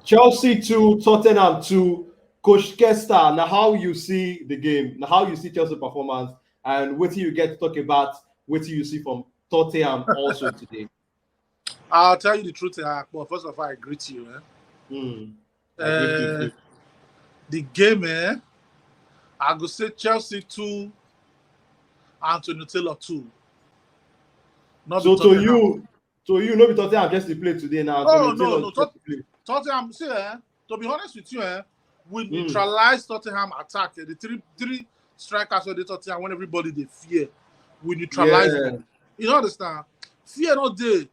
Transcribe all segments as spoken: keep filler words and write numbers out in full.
Chelsea two, Tottenham two. Coach Kester, now how you see the game? Now how you see Chelsea performance, and what you get to talk about? What you see from Tottenham also today? I'll tell you the truth, eh, but first of all, I greet you. Eh? Hmm. Uh, the game, eh? I go say Chelsea two, Anthony Taylor two. Not so to you, to you, no be Tottenham just play today now. Oh, no, no, Tot- Tottenham, see, eh? To be honest with you, eh? We neutralize Tottenham attack. Eh? The three three strikers of the Tottenham when everybody they fear. We neutralize them. You understand? Fear not there.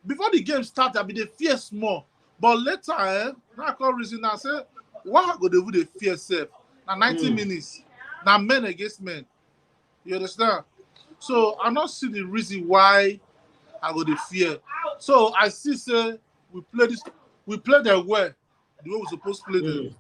Before the game start, I be the fear small. But later, eh, now I come reason now say, why go they would they fear self? Now ninety minutes. Now men against men. You understand? So I not see the reason why I go the fear. So I see say we play this, we play them well, the way we supposed to play them.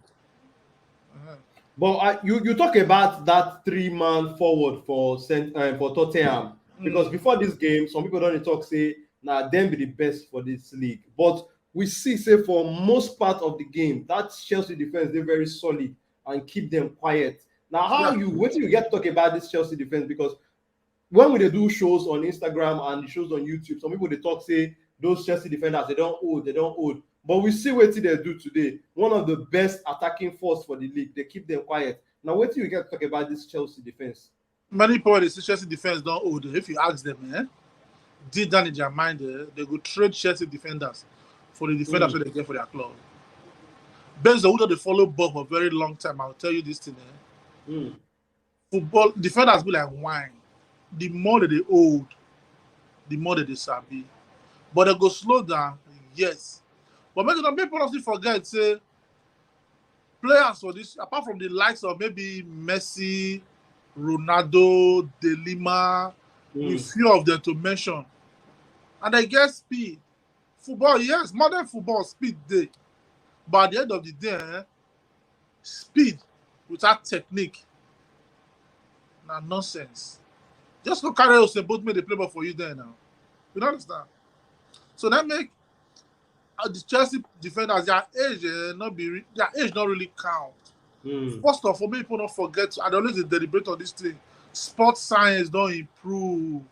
But uh, you you talk about that three man forward for Saint uh, for Tottenham, because before this game, some people don't talk say now them be the best for this league. But we see say for most part of the game, that Chelsea defense, they're very solid and keep them quiet. Now, how you, what do you get to talk about this Chelsea defense? Because when we dey do shows on Instagram and shows on YouTube, some people they talk say those Chelsea defenders, they don't old, they don't old. But we see what they do today. One of the best attacking force for the league. They keep them quiet. Now, what do you get to talk about this Chelsea defense? Many people they say Chelsea defense don't old. If you ask them, eh, deep down in their mind, eh, they go trade Chelsea defenders for the defenders that they get for their club. Based on who they follow Bob for a very long time, I'll tell you this thing, eh? Football defenders be like wine. The more that they old, the more that they sabi. But they go slow down, yes. But make, make people not forget say players for this, apart from the likes of maybe Messi, Ronaldo, De Lima, with few of them to mention. And I guess speed. Football, yes, modern football speed day. But at the end of the day, eh, speed without technique, na nonsense. Just go carry Usain Bolt make they play ball for you there now. You don't understand? So that make uh, the Chelsea defenders, their age, eh, not be re- their age not really count. First of all, make people not forget. I always dey deliberate on this thing. Sports science don't improve.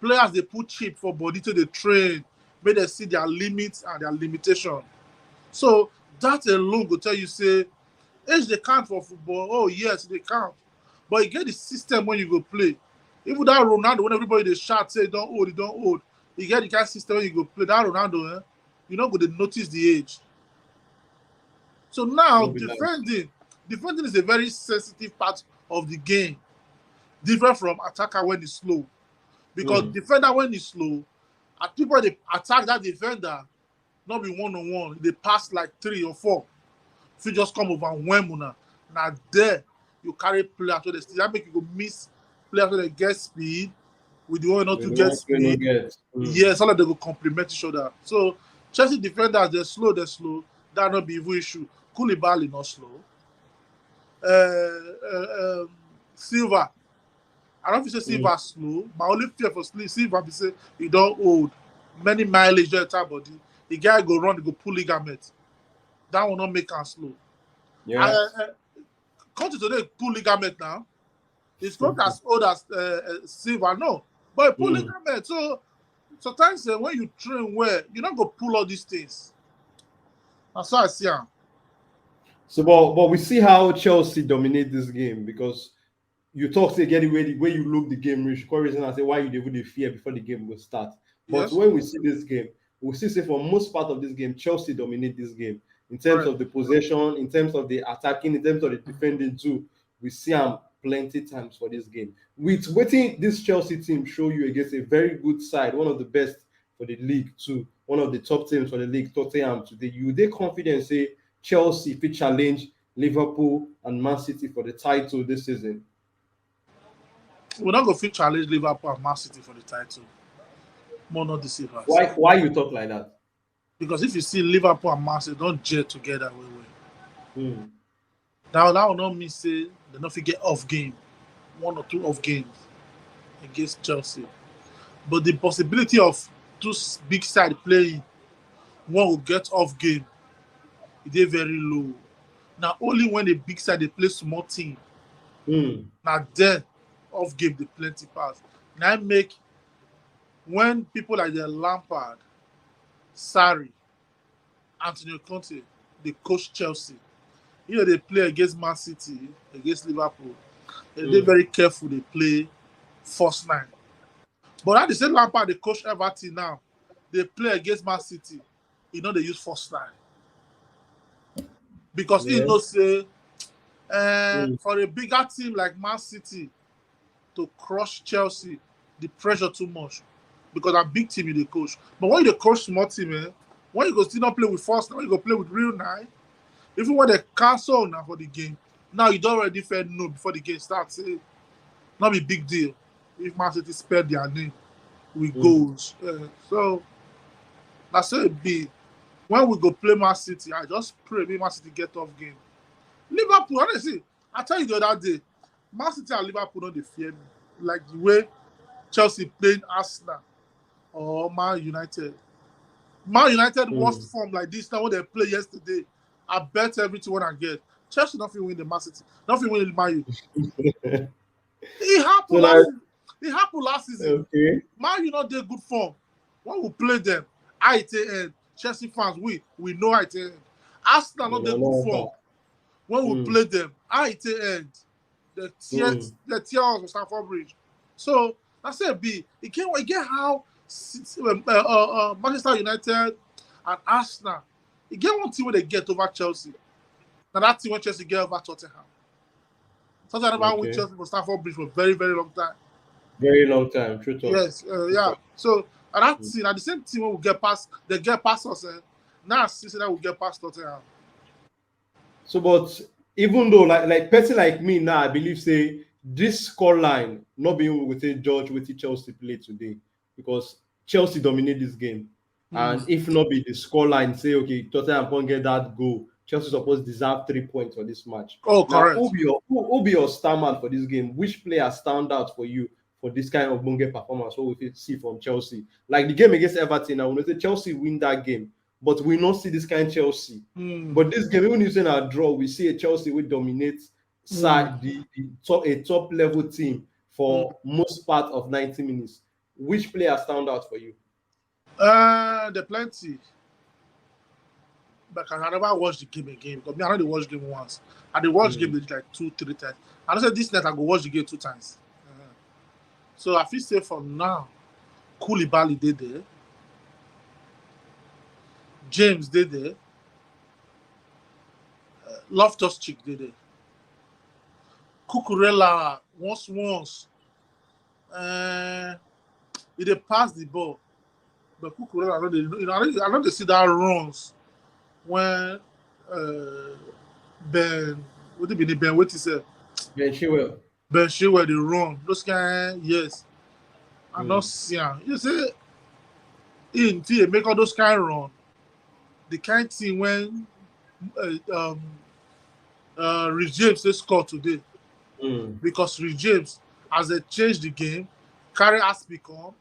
Players they put chip for body to the train, make they see their limits and their limitation. So that alone go tell you say age they count for football. Oh yes, they count. But you get the system when you go play. Even that Ronaldo, when everybody they shout say don't old, he don't old. You get the kind of system when you go play. That Ronaldo, eh, you know, go they notice the age. So now defending, defending is a very sensitive part of the game. Different from attacker when it's slow. Because defender when it's slow, at people they attack that defender, not be one on one. They pass like three or four. If you just come over one muna, now there you carry player to the that make you go miss player to the get speed with the one not to get speed. Yes, all of them go complement each other. So Chelsea defenders, they're slow, they're slow. That not be even issue. Koulibaly not slow. Uh, uh, um, Silva, I don't feel say Silva slow. My only fear for Sli- Silva be say he don't old. Many mileage there time body. The guy go run, go pull ligament. That will not make him slow. Yeah. Uh, uh, come to today, pull ligament now. He's not as old as uh, uh, Silva, no. But he pull ligament. So sometimes uh, when you train well, you not go pull all these things. That's how I see him. So, but, but we see how Chelsea dominate this game because you talk say get the way the way you look the game reach. Call reason and say why you dey even dey fear before the game will start. But Yes. When we see this game, we see say for most part of this game, Chelsea dominate this game in terms Right. of the possession, in terms of the attacking, in terms of the defending too. We see am plenty times for this game. With wetin this Chelsea team show you against a very good side, one of the best for the league too, one of the top teams for the league, Tottenham today. You dey confident say Chelsea fit challenge Liverpool and Man City for the title this season? We not go fit challenge Liverpool and Man City for the title. More not deceive us. Why why you talk like that? Because if you see Liverpool and Man City don't gel together well well. Hmm. That, that will not mean say they not fit get off game, one or two off games against Chelsea. But the possibility of two s- big side playing, one will get off game. dey very low. Na only when the big side dey play small team, Mm. na there off game dey plenty pass. Na im make when people like the Lampard, Sarri, Antonio Conte dey coach Chelsea, you know, they play against Man City, against Liverpool, they dey Mm. very careful. They play first nine. But at the same Lampard, they coach Everton now. They play against Man City. You know, they use first nine because he Yeah. know say uh, Mm. for a bigger team like Man City to crush Chelsea, the pressure too much because a big team you dey coach. But when you dey coach small team, eh, when you go still not play with first nine, when you go play with real nine, even when they cancel now for the game, now you don already fair know before the game starts. Say, not be big deal if Man City spell their name with Mm. goals. Uh, so that's so it be. When we go play Man City, I just pray make Man City get off game. Liverpool, honestly, I tell you the other day, Man City and Liverpool no dey fear me like the way Chelsea playing Arsenal or Man United. Man United Mm. worst form like this now when they play yesterday. I bet everything when I get. Chelsea no fit win the Man City, no fit win the Man U. It happened So, last like, it happened last season. Okay. Man U no dey good form. When we play them, I T N, Chelsea fans, we we know I T N. Arsenal no We dey no good know form. that. When we Mm. play them, I T N, the tear Mm. the tear us for Stamford Bridge. So I say be it can't get how City- um, uh, uh, uh, Manchester United and Arsenal. E get one thing wey they get over Chelsea. Now that thing when Chelsea get over Tottenham. Tottenham never win Okay. Chelsea for Stamford Bridge for a very, very long time. Very long time. True talk. Yes, uh, yeah. So and that Mm. thing, at the same thing when we get past, they get past us. Eh? Now I see that we get past Tottenham. So, but even though like like person like me now, I believe say this score line not being we say judge with Chelsea play today because Chelsea dominate this game. And Mm. if not be the score line, say okay, Tottenham can't get that goal. Chelsea supposed deserve three points for this match. Oh, Now, correct. who be your who, who be your star man for this game? Which player stand out for you for this kind of bonge performance? What we fit see from Chelsea, like the game against Everton, I would say Chelsea win that game, but we not see this kind of Chelsea. Mm. But this game, even if it's in a draw, we see a Chelsea will dominate side Mm. the, the top a top level team for Mm. most part of ninety minutes. Which player stand out for you? Uh, there plenty. But I never watch the game again because me, I only watch game once. I dey watch Mm. game like two, three times. I don't say this night I go watch the game two times. Uh-huh. So I feel say for now, Koulibaly dey there, James dey there, uh, Loftus Cheek dey there, Cucurella once once, uh, he dey pass the ball, but Cucurella I no dey, you know, I no, I no dey see that runs when uh, Ben, what do you mean Ben? What is it? Ben Chilwell. Ben Chilwell dey run. Those kind, yes. I Mm. not see am. You see, in T A make all those kind run. The kind thing when uh, um uh Reece James dey score today Mm. because Reece James as they change the game, carry Azpi come,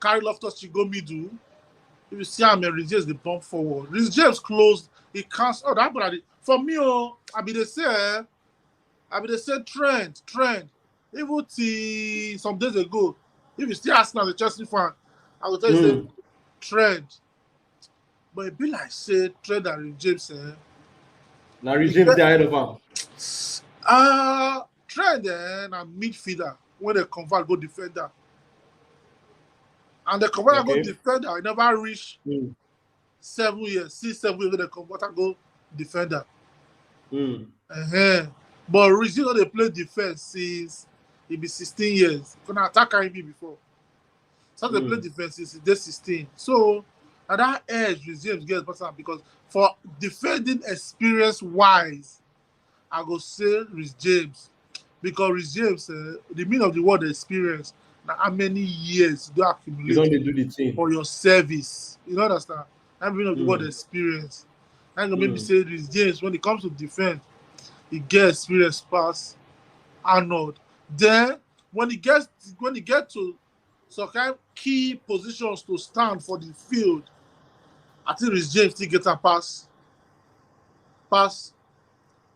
carry Loftus Cheek go middle. If you see am, eh, Reece James dey bump forward. Reece James closed. He can't. Oh, that brother. For me, oh, I be the say, eh, I be the say Trent, Trent. Even till some days ago, if you still ask me as a Chelsea fan, I will tell you say Mm. Trent. But it be like say Trent and Reece James, eh, Now Reece James dey ahead of him. Uh, Trent eh, na midfielder when they convert go defender. And the convert go Okay. defender, I never reach Mm. seven years, six, seven years when they convert go defender. Mm. Uh-huh. But Reece James no dey play defense since he be sixteen years. Because na attacker he be before. So they play Mm. defense since he dey sixteen. So and that edge Reece James get pass am because for defending experience wise, I go say Reece James because Reece James, uh, the meaning of the word experience, na how many years you don You accumulate don't dey do the thing. for your service. You know understand? That meaning of the word Mm. experience. I go maybe Mm. say Reece James when it comes to defense, he get experience pass Arnold. Then when he gets when he get to some kind key positions to stand for the field, I think Reece James still get a pass pass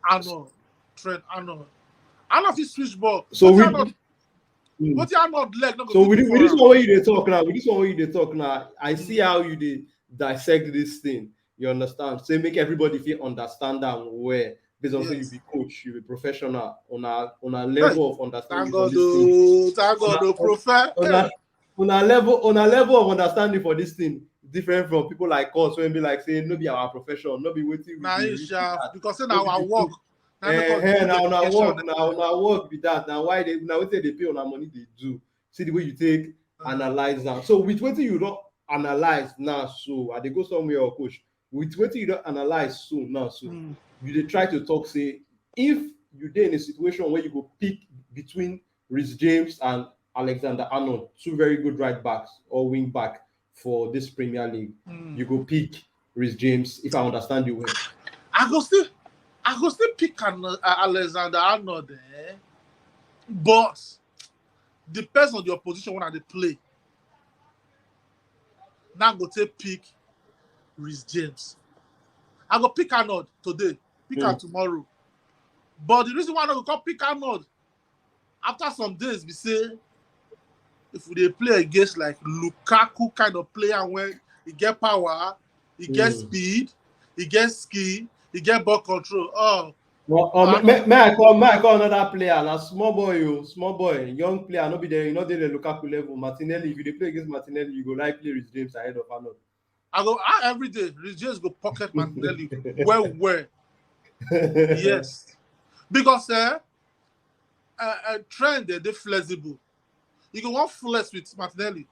Arnold, Trent Arnold. Arnold fit switch ball. So Wetin we- Arnold, Mm. wetin Arnold leg no go So fit with do this, for with this am? One wey you dey talk now, with this one wey you dey talk now, I see how you dey dissect this thing. You understand? Say make everybody fit understand am well based on say you Yes. be coach, you be professional. On a on a level of understanding Thank for God, this thing. oh, thank God, Una- oh, profe. Una, una level on a level of understanding for this thing different from people like us when be like say no be our profession, no be wetin we Na dey him read sharp that. because say No na be our the work. Na make us Eh, do na the una education. work, na una work be that. Na why they na wetin they pay una money they do. See the way you take Uh, analyze am. So with wetin you don analyze now, so I dey go somewhere, or coach. With wetin you don analyze so now, so mm, you dey try to talk say if you dey in a situation where you go pick between Reece James and Alexander Arnold, two very good right backs or wing back for this Premier League, mm. you go pick Reece James if I understand you well. I go still, I go still pick an, uh, Alexander Arnold, eh? But depends on the opposition when I dey play. Now I go take pick Reece James. I go pick Arnold today, pick am Mm. tomorrow. But the reason why I no go come pick Arnold after some days be say if we dey play against like Lukaku kind of player when he get power, he get Mm. speed, he get skill, he get ball control. Oh, Well, um, Arnold. may, may I call may I call another player? Na small boy, you small boy, young player. No be there, you know they Lukaku level. Martinelli, if you dey play against Martinelli, you go like play Reece James ahead of Arnold. I go ah, every day. Reece James go pocket Martinelli well, well. Yes, because uh, uh, uh, Trent dey dey flexible. You go wan flex with Martinelli,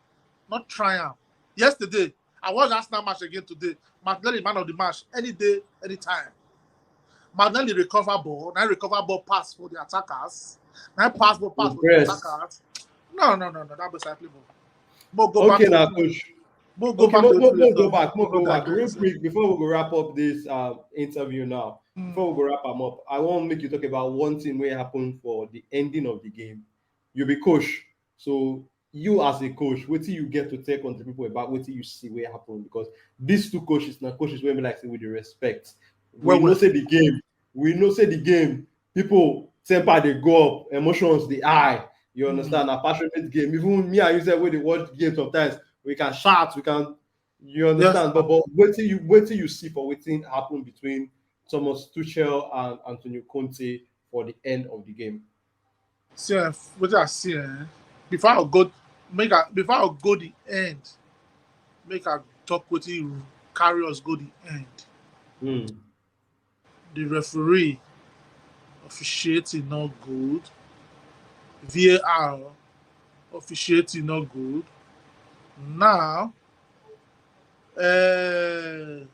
not try am. Yesterday, I watch Arsenal match again today. Martinelli man of the match any day, anytime. Martinelli recover ball, now recover ball pass for the attackers, now pass ball pass for the Impressed. attackers. No, no, no, no, that was play ball. Mo go Okay, back now to coach. mo go Okay, back mo, to mo, the mo field, go so back, mo mo go go back. back Real to quick before we go wrap up this uh, interview now. Mm. Before we go wrap am up, I want make you talk about one thing wey happen for the ending of the game. You be coach, so you as a coach, wetin you get to tell country people about wetin you see wey happen, because these two coaches na coaches wey be like say we dey respect. We Well, know well. Say the game, we know say the game, people temper dey go up, emotions dey high. You Mm. Understand? A passionate game. Even me and you sef wey dey watch the game sometimes, we can shout, we can, you understand? But but wetin you wetin you see for wetin happen between Thomas Tuchel and Antonio Conte for the end of the game? See, eh, wetin I see, eh? Before I go, make I before I go the end, make I talk wetin carry us go the end. Mm. The referee officiating not good. V A R officiating not good. Now, uh,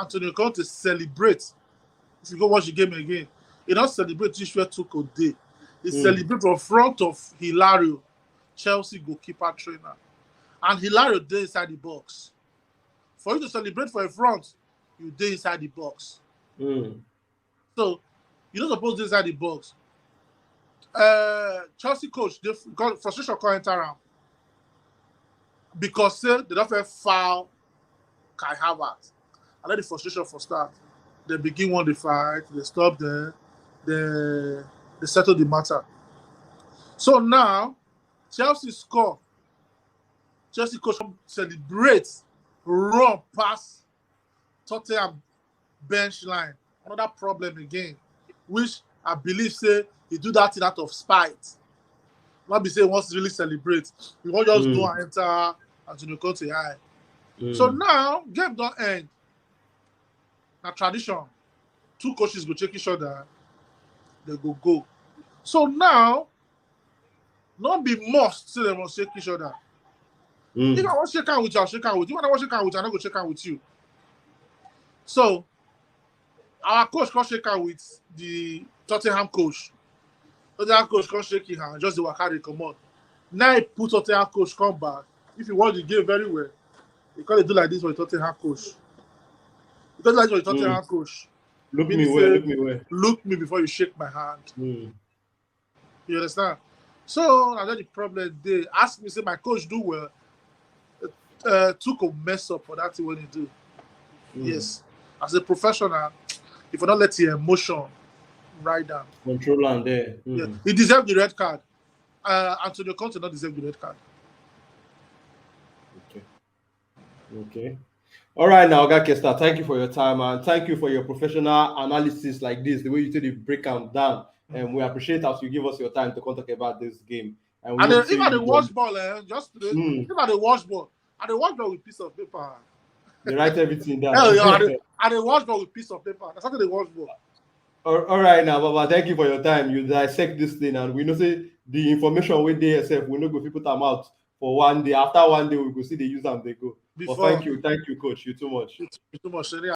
Antonio Conte celebrate. If you go watch the game again, he don't celebrate Joshua Tuchel day. He Mm. celebrate in front of Hilario, Chelsea goalkeeper trainer, and Hilario dey inside the box. For you to celebrate for a front, you dey inside the box. Mm. So you don't suppose dey inside the box. Uh, Chelsea coach, the frustration come enter am because say they don't feel foul Kai Havertz. I let the frustration for start. They begin one the fight, they stop them, they they settle the matter. So now Chelsea score. Chelsea coach celebrate, run pass Tottenham bench line. Another problem again, which I believe say he do that thing out of spite. Not be say he wants to really celebrate. He won't just Mm. go and enter Antonio Conte eye. So Mm. Now game don't end. Now tradition, two coaches go check each other, they go go. So now, not be must say they must check each other. If Mm. I want shake hand with you, I'll shake hand with you. If I don't want shake hand with you, I don't go shake hand with you. So our coach come shake hand with the Tottenham coach. Tottenham coach come shake his hand, just the waka dey comot. Now he put Tottenham coach come back. If you watch the game very well, he come dey do like this for the Tottenham coach. He come do like this for the Mm. Tottenham coach. Look Mean me say well, look me well. Look me before you shake my hand. Mm. You understand? So I got the problem. They ask me, say my coach do well. Uh, Tuchel mess up for that thing when he do. Mm. Yes, as a professional, if you don't let your emotion ride down. Control and there. Yeah, he deserved the red card. Uh, Antonio Conte not deserve the red card. Okay. Okay. All right, now, Oga Kester, thank you for your time and thank you for your professional analysis like this, the way you take the break am down. And we appreciate as you give us your time to come talk about this game. And, we And hope uh, say if I you dey go- watch ball, eh, just today, Mm. if I dey watch ball, I dey watch ball with piece of paper. They write everything down. Hell, yeah, I dey, I dey watch ball with piece of paper. That's how they watch ball. All, all right now, Baba, thank you for your time. You dissect this thing, and we know say the information wey dey yourself, we no go fit put am out for one day. After one day, we go see the use am dey go. But Before thank you, thank you, coach. You too much. Too much.